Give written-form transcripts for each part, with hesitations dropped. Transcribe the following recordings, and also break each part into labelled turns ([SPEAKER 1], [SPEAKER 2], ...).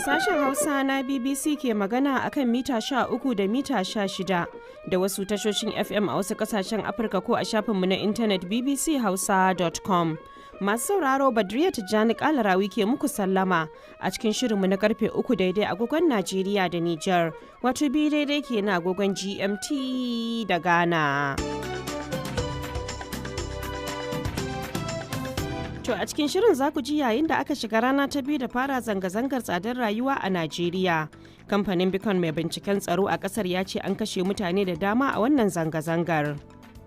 [SPEAKER 1] Sashen Hausa na BBC ke magana a kan mita 13 da mita 16 da wasu tashoshin FM a wasu kasashen Afirka ko a shafinmu na intanet bbchausa.com. Masu sauraro, Badriya Tijjani Kalarawi ke muku sallama a cikin shirinmu na karfe 3 daidai agogon Najeriya da Nijar, wato 2 daidai ke na agogon GMT da Ghana. To, a cikin shirin za ku ji yayin da aka shiga rana ta biyu da fara zanga-zangar tsadar rayuwa a Najeriya. Kamfanin Bicon mai binciken tsaro a kasar ya ce an kashe mutane da dama a wannan zanga-zangar.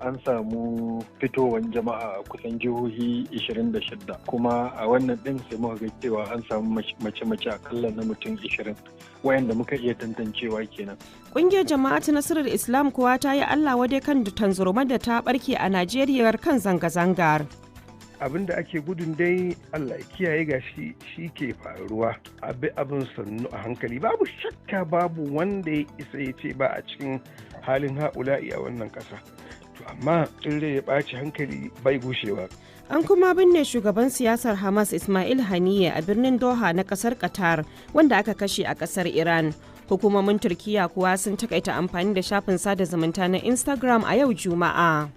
[SPEAKER 2] An samu fitowar jama'a a kusan jihohi 26, kuma a wannan din sai muka ga cewa an samu mace-mace akalla na mutum 20 wayanda muka iya tantancewa kenan.
[SPEAKER 1] Ƙungiyar Jama'atu Nasarar Islam kuwa ta yi Allah wadai kan tanzurumar da ta barke a Najeriya kan zanga-zangar.
[SPEAKER 3] Abin da ake gudun dai, Allah ya kiyaye, gashi shi ke faruwa. Abi abin sannu a hankali. Babu shakka babu wanda ya isa ya ce ba a cikin halin ha'ula'i a wannan ƙasa. To amma in rai ya ɓaci, hankali bai gushewa.
[SPEAKER 1] An kuma binne shugaban siyasar Hamas Ismail Haniyeh a birnin Doha na kasar Qatar, wanda aka kashe a kasar Iran. Hukumomin Turkiya kuwa sun takaita amfani da shafin sada zumunta na Instagram a yau Juma'a.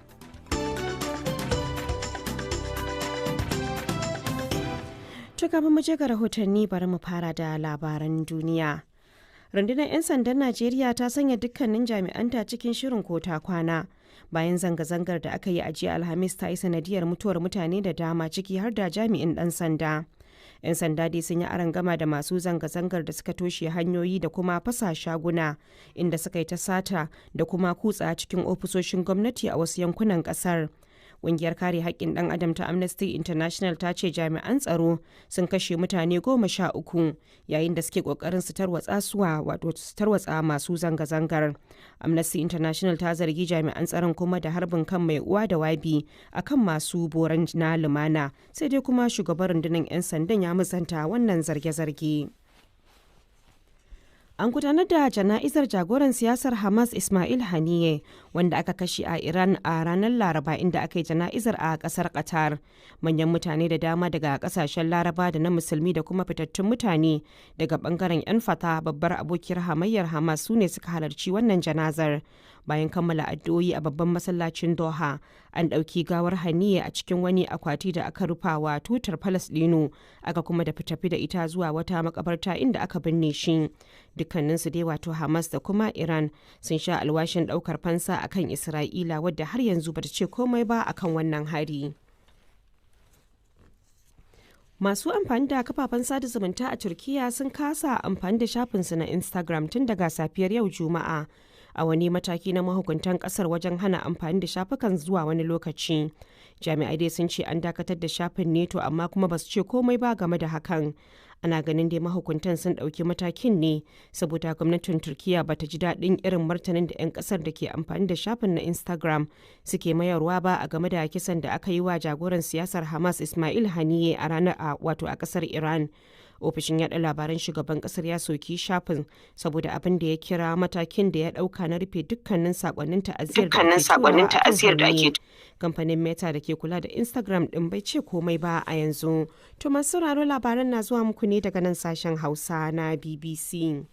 [SPEAKER 1] To, kafin mu je ga rahotanni, bari mu fara da labaran duniya. Rundunar 'yan sandan Najeriya ta sanya dukkanin jami'anta cikin shirin kota kwana bayan zanga-zangar da aka yi a jiya Alhamis ta yi sanadiyar mutuwar mutane da dama, ciki har da jami'in ɗan sanda. 'Yan sanda dai sun yi gama da masu zanga-zangar da suka toshe hanyoyi da kuma fasa shaguna, inda suka yi ta sata da kuma kutsa cikin ofisoshin gwamnati a wasu yankunan kasar. Ƙungiyar kare haƙƙin ɗan adam ta Amnesty International ta ce jami'an tsaro sun kashe mutane 13 yayin da suke ƙoƙarin su tarwatsa suwa, wato su tarwatsa masu zanga-zangar. Amnesty International ta zargi jami'an tsaron kuma da harbin kan mai uwa da wabi akan masu boran na lumana, sai dai kuma shugaban rundunar 'yan sandan ya musanta wannan zarge-zarge. An gudanar da jana'izar jagoran siyasar Hamas Ismail Haniyeh, wanda aka kashe a Iran a ranar Laraba, inda aka yi jana'izar a kasar Qatar. Manyan mutane da dama daga kasashen Laraba da na Musulmi da kuma fitattun mutane daga bangaren 'yan Fata, babbar abokiyar hamayyar Hamas, su ne suka halarci wannan janazar. Bayan kammala addu'o'i a babban masallacin Doha, an ɗauki gawar Haniyeh a cikin wani akwati da aka rufawa tutar Falasɗinu, aka kuma da tafi da ita zuwa wata makabarta inda aka binne shi. Dukkaninsu dai, wato Hamas da kuma Iran, sun sha alwashin daukar fansa akan Isra'ila, wadda har yanzu bata ce komai ba akan wannan hari. Masu amfani da kafafen sada zumunta a Turkiya sun kasa amfani da shafinsu na Instagram tun daga safiyar yau Juma'a, a wani mataki na mahukuntan kasar wajen hana amfani da shafukan zuwa wani lokaci. Jami'ai dai sun ce an dakatar da shafin ne, to amma kuma basu ce komai ba game da hakan. Ana ganin dai mahukuntan sun ɗauki matakin ne saboda gwamnatin Turkiya bata ji daɗin irin martanin da 'yan ƙasar da ke amfani da shafin na Instagram suke mayarwa ba a game da kisan da aka yi wa jagoran siyasar Hamas Ismail Haniye a ranar a wato a ƙasar Iran. Ofishin yaɗa labaran shugaban kasar ya soki shafin saboda abin da ya kira matakin da ya dauka na rufe dukkanin sakonnin ta'aziyar da ake. Kamfanin Meta da ke kula da Instagram din bai ce komai ba a yanzu. To, masu sauraro, labaran na zuwa muku ne daga nan sashen Hausa na BBC.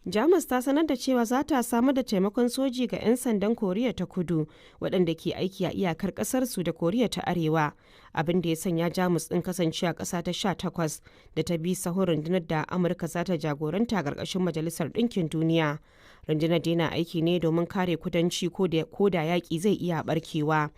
[SPEAKER 1] Jamus ta sanar da cewa za ta samar da taimakon soji ga 'yan sandan Koriya ta Kudu waɗanda ke aiki a iyakar ƙasarsu da Koriya ta Arewa, abin da ya sanya Jamus ɗin kasancewa ƙasa ta 18 da ta bi sahun rundunar da Amurka za ta jagoranta ƙarƙashin Majalisar Ɗinkin Duniya. Rundunar daina aiki ne domin kare kudanci ko da yaƙi zai iya barkewa.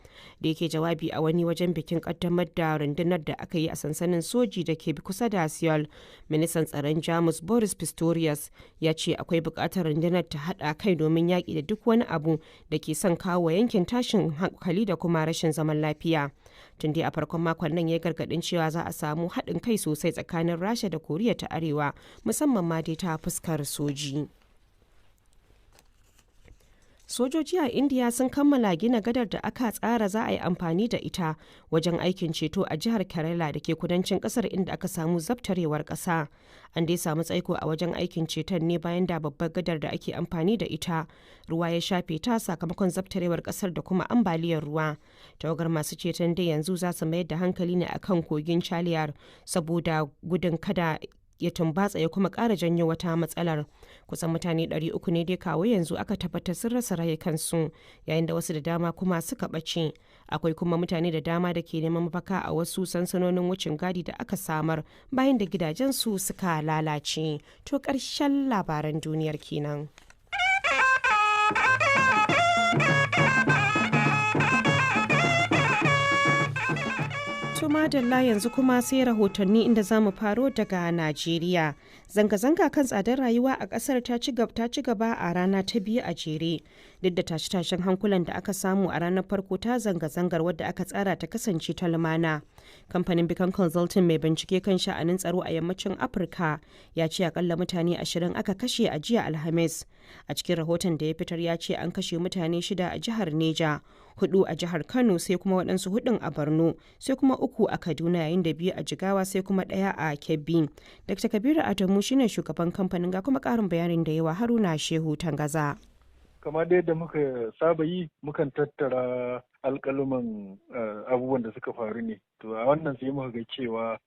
[SPEAKER 1] Da yake jawabi a wani wajen bikin ƙaddamar da rundunar da aka yi a sansanin soji da ke kusa da Seoul, ministan tsaron Jamus Boris Pistorius ya ce akwai buƙatar rundunar ta haɗa kai domin yaƙi da duk wani abu da ke son kawo yankin tashin hankali da kuma rashin zaman lafiya. Tun dai a farkon makon nan ya gargaɗin cewa za a samu haɗin kai sosai tsakanin Rasha da Koriya ta Arewa, musamman ma dai ta fuskar soji. Sojoji a Indiya sun kammala gina gadar da aka tsara za a yi amfani da ita wajen aikin ceto a jihar Kerala da ke kudancin kasar, inda aka samu zabtarewar kasa. An dai samu tsaiko a wajen aikin ceton ne bayan da babbar gadar da ake amfani da ita ruwa ya shafe ta sakamakon zabtarewar kasar da kuma ambaliyar ruwa. Tawagar masu ceton dai yanzu za su mayar da hankali ne akan kogin Chaliyar saboda gudun kada ya tumbatsa ya kuma ƙara janyo wata matsalar. Kusan mutane 300 ne dai kawo yanzu aka tabbatar sun rasa rayukansu, yayin da wasu da dama kuma suka ɓace. Akwai kuma mutane da dama da ke neman mafaka a wasu sansanonin wucin gadi da aka samar bayan da gidajensu suka lalace. To ƙarshen labaran duniyar kenan. To madalla, yanzu kuma sai rahotanni inda za mu faro daga Najeriya. Zanga-zanga kan tsadar rayuwa a ƙasar ta ci gaba a rana ta biyu a jere. Duk da tashe-tashen hankulan da aka samu a ranar farko ta zanga-zangar wadda aka tsara ta kasance ta lumana. Kamfanin Beacon Consulting mai bincike kan sha'anin tsaro a yammacin Afirka ya ce akalla mutane 20 aka kashe a jiya Alhamis. A cikin rahoton da ya fitar ya ce an kashe mutane shida a jihar Neja, hudu a jihar Kano, sai kuma waɗansu hudun a Borno, sai kuma uku a Kaduna, yayin da biyu a Jigawa, sai kuma ɗaya a Kebbi. Dr. Kabiru Adamu shine shugaban kamfanin, ga kuma ƙarin bayanin da yawa Haruna Shehu Tangaza.
[SPEAKER 2] Kamar da yadda muka saba yi, mukan tattara alƙaluman abubuwan da suka faru ne. To a wannan sai muka ga cewa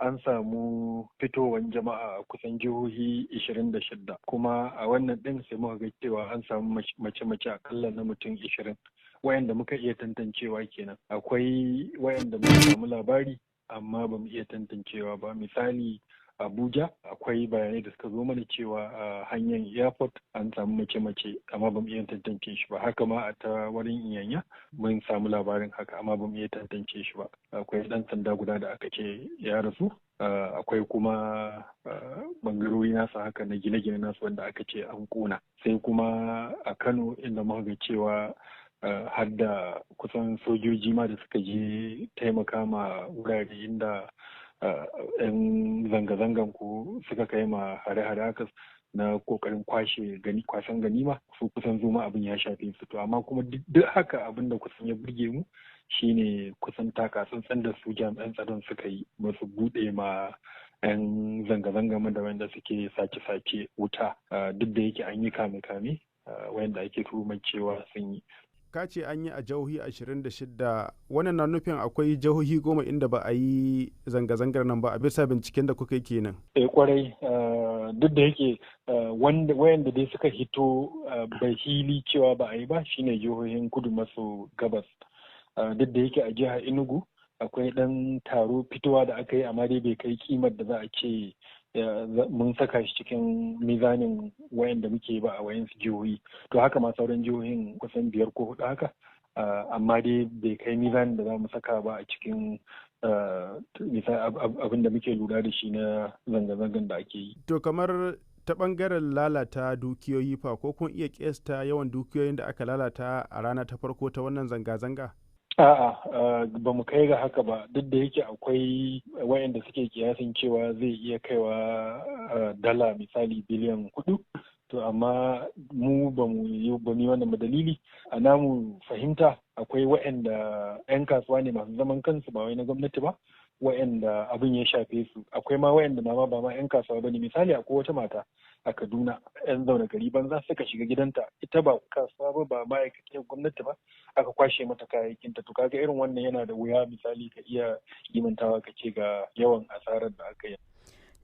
[SPEAKER 2] an samu fitowan jama'a a kusan jihohi 26, kuma a wannan ɗin sai muka ga cewa an samu mace-mace akalla na mutum 20 wayanda muka iya tantancewa kenan. Akwai wayanda muka samu labari amma ba mu iya tantancewa ba. Misali, Abuja, akwai bayanai da suka zo mana cewa a hanyar airport an samu mace-mace, amma ba mu iya tantance shi ba. Haka ma a ta wurin Iyanya mun samu labarin haka, amma ba mu iya tantance shi ba. Akwai dan sanda guda da aka ce ya rasu. Akwai kuma bangarori nasa haka na gine-gine nasu wanda aka ce an kona. Sai kuma a Kano, inda muka ga cewa har da kusan sojoji ma da suka je taimaka ma wurare inda 'yan zanga-zangan ko suka kai ma hare-hare haka na kokarin kwashe gani kwasan ganima, su kusan zuma abin ya shafe su. To amma kuma duk haka, abin da kusan ya burge mu shine kusan taka tsantsan da su jami'an tsaron suka yi, ba su bude ma 'yan zanga-zanga da wanda suke sace-sace wuta, duk da yake an yi kame-kame wanda ake tuhumar cewa sun yi.
[SPEAKER 4] Ka ce an yi a jihohi 26, wannan na nufin akwai jihohi 10 inda ba a yi zanga-zangar nan ba a bisa binciken da kuka yi kenan?
[SPEAKER 2] Eh, kwarai, duk da yake wayanda dai suka hito bai hili cewa ba a yi ba shine jihohin kudu maso gabas, duk da yake a jihar Enugu akwai dan taro fitowa da aka yi, amma dai bai kai kimar da za a ce mun saka shi cikin mizanin wayanda muke ba a wayansu jihohi. To haka ma sauran jihohin kusan biyar ko hudu haka, amma dai bai kai mizanin da za mu saka ba a cikin abin da muke lura da shi na zanga-zangan da ake yi.
[SPEAKER 4] To kamar ta bangaren lalata dukiyoyi fa, ko kun iya kesta yawan dukiyoyin da aka lalata a rana ta farko ta wannan zanga-zanga?
[SPEAKER 2] A'a, ba mu kai ga haka ba, duk da yake akwai wayanda suke kiyasin cewa zai iya kaiwa dala misali biliyan 4. To amma mu ba mu yi wannan dalili. A namu fahimta, akwai wayanda 'yan kasuwa ne masu zaman kansu, ba wai na gwamnati ba, wayanda abin ya shafe su. Akwai ma wayanda ma ba ma 'yan kasuwa ba ne. Misali, akwai wata mata a Kaduna, 'yan zaune gari banza suka shiga gidanta, ita ba kasuwa ba, ba ma'aikaciyar gwamnati ba, aka kwashe mata kayayyakinta. To kaga irin wannan yana da wuya misali ka iya kimantawa ka ce ga yawan asarar da aka yi.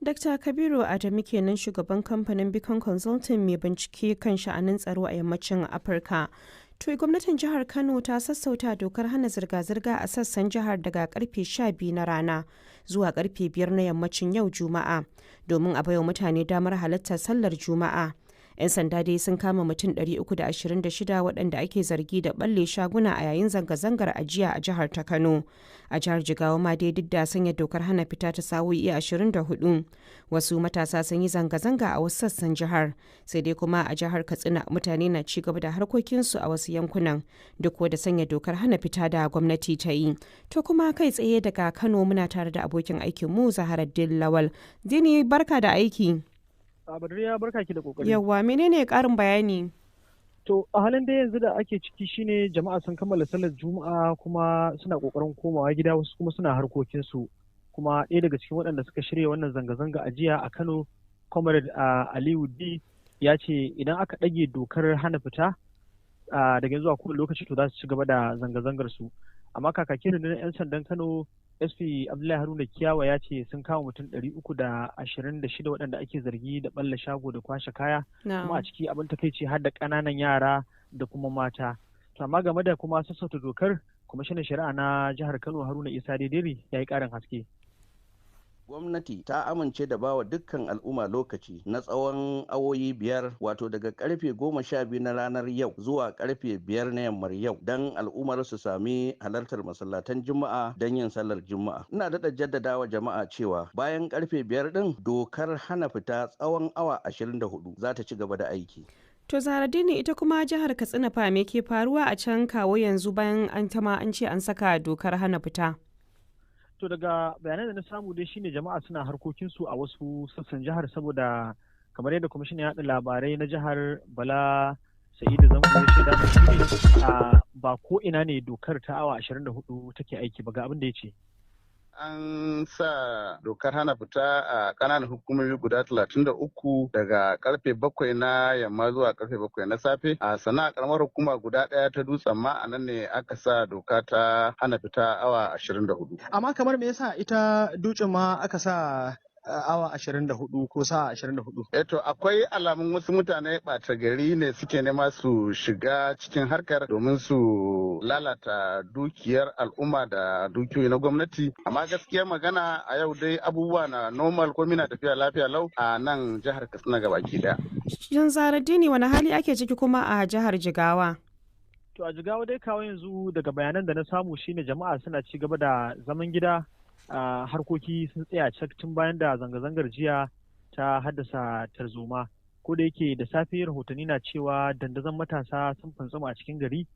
[SPEAKER 1] Dr. Kabiru Adamu kenan, shugaban kamfanin Beacon Consulting mai bincike kan sha'anin tsaro a yammacin Afirka. To gwamnatin jihar Kano ta sassauta dokar hana zirga-zirga a sassan jihar daga karfe 12 na rana zuwa karfe 5 na yammacin yau Juma'a, domin a baiwa mutane damar halartar sallar Juma'a. 'Yan sanda dai sun kama mutum 326 waɗanda ake zargi da balle shaguna a yayin zanga-zangar ajiya a jihar ta Kano. A jihar Jigawa ma dai, duk da sanya dokar hana fita ta sa'o'i 24, wasu matasa sun yi zanga-zanga a wasu sassan jihar. Sai dai kuma a jihar Katsina mutane na ci gaba da harkokinsu a wasu yankunan, duk da sanya dokar hana fita da gwamnati ta yi. To kuma kai tsaye daga Kano muna tare da abokin aikinmu Zaharaddin Lawal. Dini, barka da aiki.
[SPEAKER 5] Badriya, barka ki da kokari.
[SPEAKER 1] Yawwa, menene karin bayani?
[SPEAKER 5] To a halin da yanzu da ake ciki shine jama'a sun kammala sallar Juma'a kuma suna kokarin komawa gida, wasu kuma suna harkokinsu. Kuma ɗaya daga cikin waɗanda suka shirya wannan zanga-zanga a jiya a Kano, Comrade Aliyu D, ya ce idan aka ɗage dokar hana fita daga zuwa kowane lokaci, to za su ci gaba da zanga-zangar su. Amma kakakin rundunar 'yan sandan Kano SP Abdullahi Haruna Kiyawa ya ce sun kama mutum 326 waɗanda ake zargi da ɓalla shago da kwashe kaya, kuma a ciki abin takaici har da ƙananan yara da kuma mata. To amma game da kuma sassauta dokar, kwamishinan shari'a na jihar Kano Haruna Isa Dederi ya yi ƙarin haske.
[SPEAKER 6] Gwamnati ta amince da bawa dukkan al'umma lokaci na tsawon awoyi 5, wato daga karfe 12 na ranar yau zuwa karfe 5 na yammar yau, don al'ummar su sami halartar masallatan Juma'a don yin sallar Juma'a. Ina daɗa jaddadawa jama'a cewa bayan karfe 5 ɗin, dokar hana fita tsawon awa 24 za ta ci gaba da aiki.
[SPEAKER 1] To Zaharaddini, ita kuma jihar Katsina fa, me ke faruwa a can kawo yanzu bayan an tama an ce an saka dokar hana fita?
[SPEAKER 5] To daga bayanan da na samu dai shine jama'a suna harkokinsu a wasu sassan jihar, saboda kamar yadda kwamishinan yaɗa labarai na jihar Bala Sa'idu Zango ya shaida mu shine a ba ko ina ne dokar ta awa 24 take aiki ba. Ga abin da ya ce.
[SPEAKER 7] An sa dokar hana fita a ƙananan hukumomi guda 33 daga karfe 7 na yamma zuwa karfe 7 na safe. A sana karamar hukuma guda ɗaya ta Dutsen Ma, a nan ne aka sa doka ta hana fita awa 24.
[SPEAKER 8] Amma kamar me yasa ita Dutsen Ma aka sa awa 24 ko sa'a 24?
[SPEAKER 7] Eto akwai alamun wasu mutane ɓata gari ne suke nema su shiga cikin harkar domin su lalata dukiyar al'umma da dukiyoyi na gwamnati. Amma gaskiya magana a yau dai abubuwa na normal, ko na tafiya lafiya lau a nan jihar Katsina gabaki daya.
[SPEAKER 1] Shin Zaharaddini, wani hali ake ciki kuma a jihar Jigawa?
[SPEAKER 5] To a Jigawa dai kawo yanzu daga bayanan da na samu shine jama'a suna ci gaba da zaman gida, harkoki sun tsaya cak tun bayan da zanga-zangar jiya ta haddasa tarzoma. Ko da yake da safe rahotanni na cewa dandazon matasa sun fantsama a cikin gari,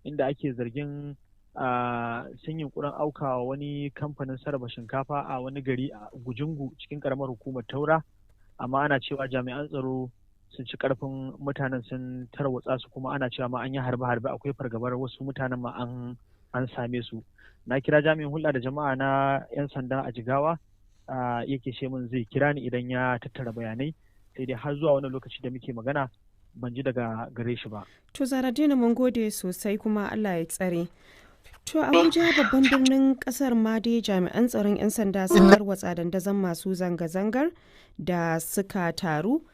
[SPEAKER 5] inda ake zargin sun yunkurin aukawa wani kamfanin sarrafa shinkafa a wani gari a Gujungu cikin karamar hukumar Taura, amma ana cewa jami'an tsaro sun ci karfin mutanen sun tarwatsa su, kuma ana cewa ma an yi harbe-harbe, akwai fargabar wasu mutanen ma an same su. Na kira jami'in hulɗa da jama'a na 'yan sanda a Jigawa, yake ce min zai kira ni idan ya tattara bayanai, sai dai har zuwa wani lokaci da muke magana ban ji daga gare shi ba.
[SPEAKER 1] To Zaharaddini, mun gode sosai kuma Allah ya tsare. To Abuja babban birnin kasar ma dai jami'an tsaron 'yan sanda sun tarwatsa dandazon masu zanga-zangar da suka taru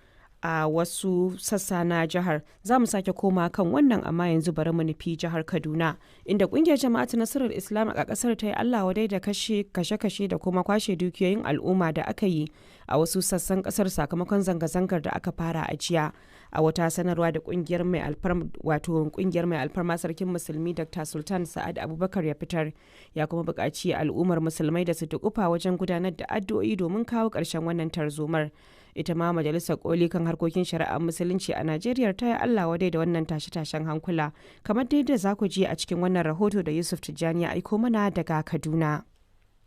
[SPEAKER 1] a wasu sassa na jihar. Za mu sake koma kan wannan, amma yanzu bari mu nufi jihar Kaduna, inda kungiyar Jama'atu Nasarar Islam a kasar ta yi Allah wadai da kashe-kashe da kuma kwashe dukiyoyin al'umma da aka yi a wasu sassan kasar sakamakon zanga-zangar da aka fara a jiya. A wata sanarwa da kungiyar mai alfarma, wato kungiyar mai alfarma Sarkin Musulmi Dr. Sultan Sa'ad Abubakar ya fitar, ya kuma buƙaci al'ummar musulmai da su dukufa wajen gudanar da addu'o'i domin kawo ƙarshen wannan tarzomar. Ita ma Majalisar Koli kan harkokin shari'ar Musulunci a Najeriya ta yi Allah wadai da wannan tashe-tashen hankula, kamar dai da za ku ji a cikin wannan rahoto da Yusuf Tijjani ya aiko mana daga Kaduna.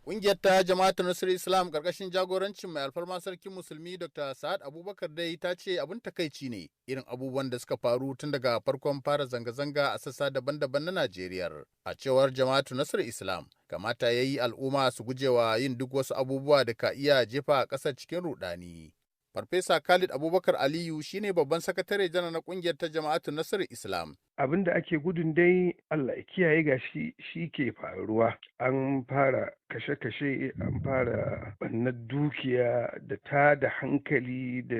[SPEAKER 9] Ƙungiyar ta Jama'atu Nasarar Islam karkashin jagorancin mai alfarma Sarkin Musulmi Dr. Sa'ad Abubakar dai ta ce abin takaici ne irin abubuwan da suka faru tun daga farkon fara zanga-zanga a sassa daban-daban na Najeriya. A cewar Jama'atu Nasarar Islam, kamata ya yi al'umma su gujewa yin duk wasu abubuwa da ka iya jefa ƙasar cikin rudani. Farfesa Khalid Abubakar Aliyu shine babban sakatare janar na kungiyar ta Jama'atu Nasarar Islam.
[SPEAKER 3] Abin da ake gudun dai Allah ya kiyaye gashi shi ke faruwa. An fara kashe-kashe, an fara ɓannar dukiya da ta da hankali da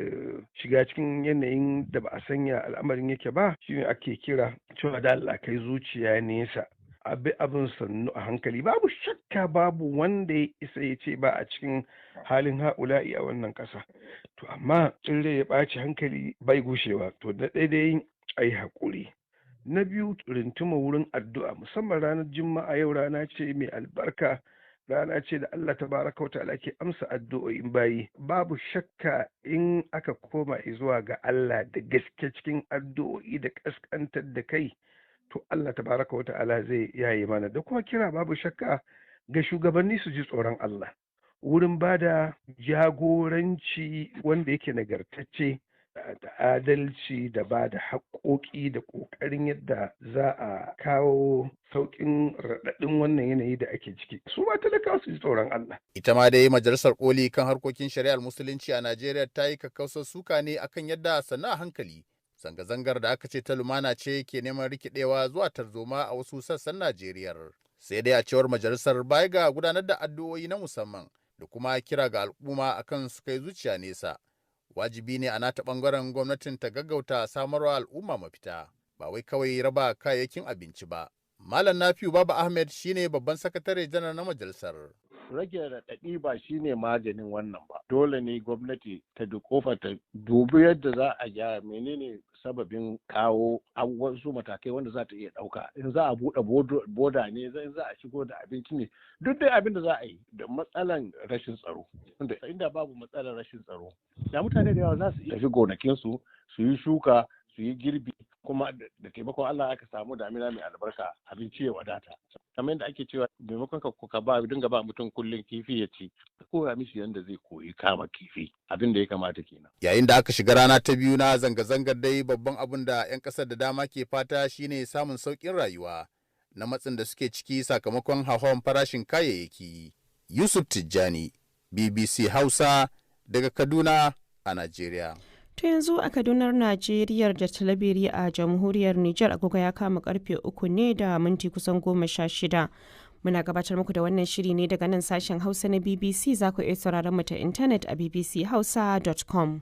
[SPEAKER 3] shiga cikin yanayin da ba a sanya al'amarin yake ba. Shine ake kira cewa da Allah kai zuciya nesa, abi abin sannu a hankali. Babu shakka babu wanda ya isa ya ce ba a cikin halin ha'ula'i a wannan ƙasa. To amma in rai ya ɓaci hankali bai gushewa. To na ɗaya dai a yi haƙuri, na biyu rintuma wurin addu'a, musamman ranar Juma'a. Yau rana ce mai albarka, rana ce da Allah tabaraka wa ta'ala ke amsa addu'o'in bayi. Babu shakka in aka koma zuwa ga Allah da gaske cikin addu'o'i da kaskantar da kai, to Allah tabaraka wa ta'ala zai yaye mana. Da kuma kira babu shakka ga shugabanni su ji tsoron Allah wurin ba da jagoranci wanda yake nagartacce da adalci da ba da haƙoƙi da ƙoƙarin yadda za a kawo sauƙin raɗaɗin wannan yanayi da ake ciki. Su ma talakawa su ji tsoron Allah.
[SPEAKER 9] Ita ma dai Majalisar Koli kan harkokin shari'ar Musulunci a Najeriya ta yi kakkausar suka ne akan yadda sannu a hankali zanga-zangar da aka ce ta lumana ce ke neman rikidewa zuwa tarzoma a wasu sassan Najeriya. Sai dai a cewar majalisar, baya ga gudanar da addu'o'i na musamman da kuma kira ga al'umma akan su kai zuciya nesa, wajibi ne a nata bangaren gwamnatin ta gaggauta samarwa al'umma mafita, ba wai kawai raba kayayyakin abinci ba. Malam Nafiu Baba Ahmed shine babban sakatare janar na majalisar.
[SPEAKER 10] Rage raɗaɗi ba shine maganin wannan ba. Dole ne gwamnati ta dukofa ta dubi yadda za a gyara menene sababin kawo wasu matakai wanda za ta iya ɗauka. In za a buɗe boda ne, in za a shigo da abinci ne, duk dai abin da za a yi da matsalan rashin tsaro. Inda babu matsalan rashin tsaro, da mutane da yawa za su iya tafi gonakinsu su yi shuka, su yi girbi, kuma da taimakon Allah aka samu damina mai albarka, abinci ya wadata. Kamar yadda ake cewa, maimakon ka ba dinga ba mutum kullum kifi ya ci, ka koya mishi yadda zai koyi kama kifi. Abin da ya kamata kenan.
[SPEAKER 9] Yayin da aka shiga rana ta biyu na zanga-zangar dai, babban abin da 'yan kasar da dama ke fata shine samun sauƙin rayuwa na matsin da suke ciki sakamakon hauhawan farashin kayayyaki. Yusuf Tijjani, BBC Hausa, daga Kaduna a Najeriya.
[SPEAKER 1] To yanzu a Kadunar Najeriya da Talabiri a jamhuriyar Nijar, agogo ya kama karfe 3 ne da minti kusan 16. Muna gabatar muku da wannan shiri ne daga nan sashen Hausa na BBC. Za ku iya sauraron mu ta intanet a bbchausa.com.